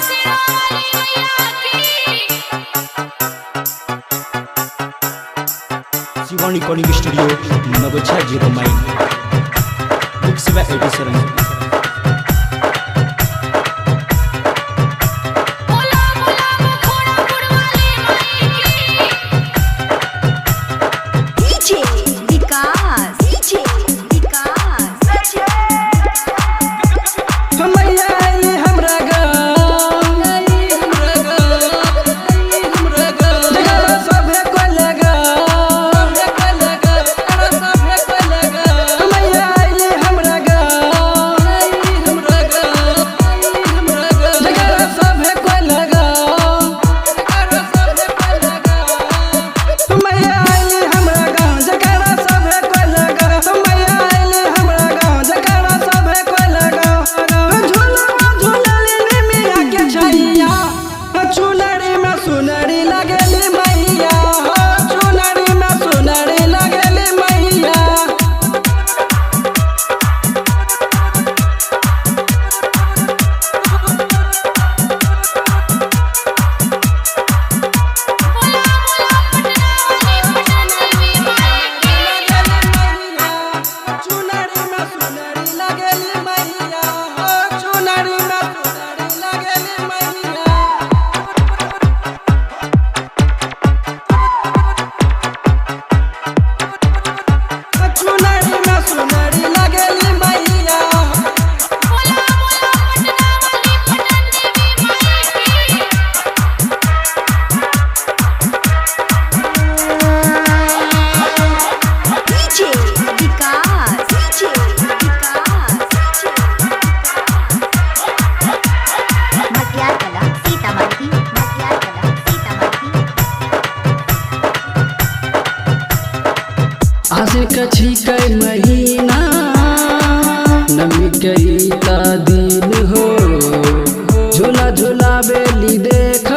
शेरावाली मैया की। Shivan recording studio Nagochha zero mile mix by AD Sharan. बोला बोला घोड़ापुर वाली माई की। DJ Vikas, DJ Vikas. मैया आइली हमरा गाँव, जगह सभे कोइ लगाव। मैया आइली हमरा गाँव, जगह सभे कोइ लगाव। मैया आइली हमरा गाँव, जकरा सभे कोइ लगाव। मैया आइली हमरा गाँव, जकरा सभे कोइ लगाव। झूलवा झूलली निमिया के छैया, चुनरी में सुनरी लगेली मैया, हो चुनरी में सुनरी लगेली मैया। बोला बोला पटना वाली पटन देवी माई की। चुनरी में सुनरी लगेली मैया, हो चुनरी में सुनरी लगेली मैया। चुनरी में सुनरी लगेली मैया। बोला बोला पटना वाली पटन देवी माई की। DJ Vikas, DJ Vikas. Matiyarkala Sitamarhi, Matiyarkala Sitamarhi. आसिन कछी के महीना नमी के का दिन हो, झूला झूला बेली देख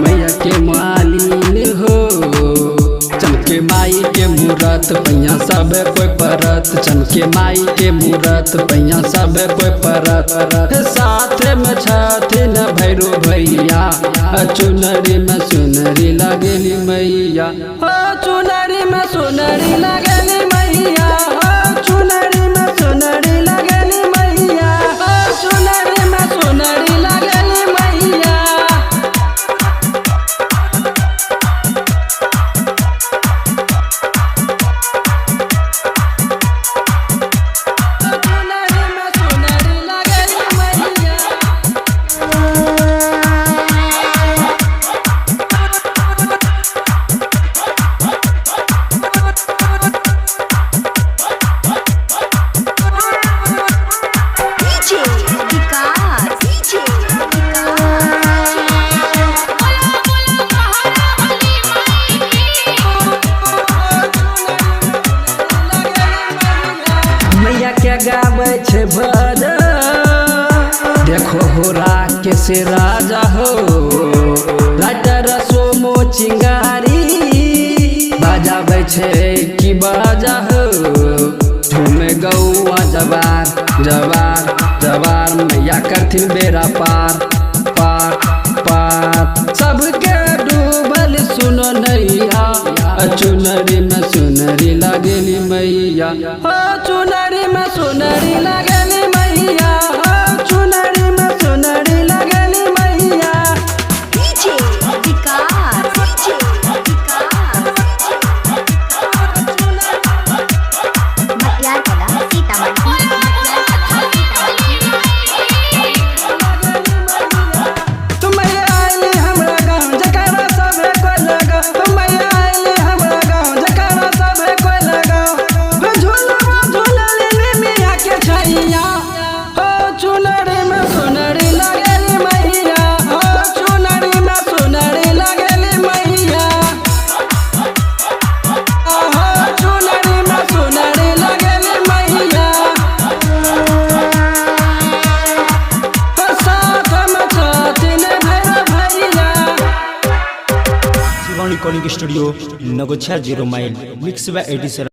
मैया के मालिन हो। चमके माई के मूरत पैया सब कोई परत, चमके माई के मूरत पैया सब कोई परत। साथ में छथिन भैरो भैया, चुनरी में सुनरी लगेली मैया, हो चुनरी में सुनरी लगेली मैया, हो चुनरी में सुनरी लगेली मैया, हो चुनरी में सुनरी लगेली मैया। चुनरी में सुनरी लगेली मैया। DJ Vikas, DJ Vikas. बोला बोला पहाड़ा वाली माई की। मैया के गाबै छै भजन, देखो हो राकेश राजा हो, राइटर सोमो चिंगारी बजाबै छै की बाजा हो। झूमे गौआ जवार जवार जवार, मैया करथिन बेरा पार पार पार। सबके डूबल सुनो नैया, चुनरी में सुनरी लगेली मैया, हो चुनरी में सुनरी लगेली मैया, हो चुनरी में सुनरी लगेली मैया। DJ Vikas, DJ Vikas. Matiyarkala Sitamarhi, Matiyarkala Sitamarhi. माई की। मैया आइली हमरा गाँव, जकरा सभे कोइ लगाव। मैया आइली हमरा गाँव, जकरा सभे कोइ लगाव। झूलवा झूलली निमिया के छैया, हो चुनरी में सुनरी लगेली मैया, हो चुनरी में सुनरी लगेली मैया, हो चुनरी में सुनरी लगेली मैया। साथ में छथिन भैरव भैया। Shivan recording studio Nagochha zero mile mix by AD Sharan.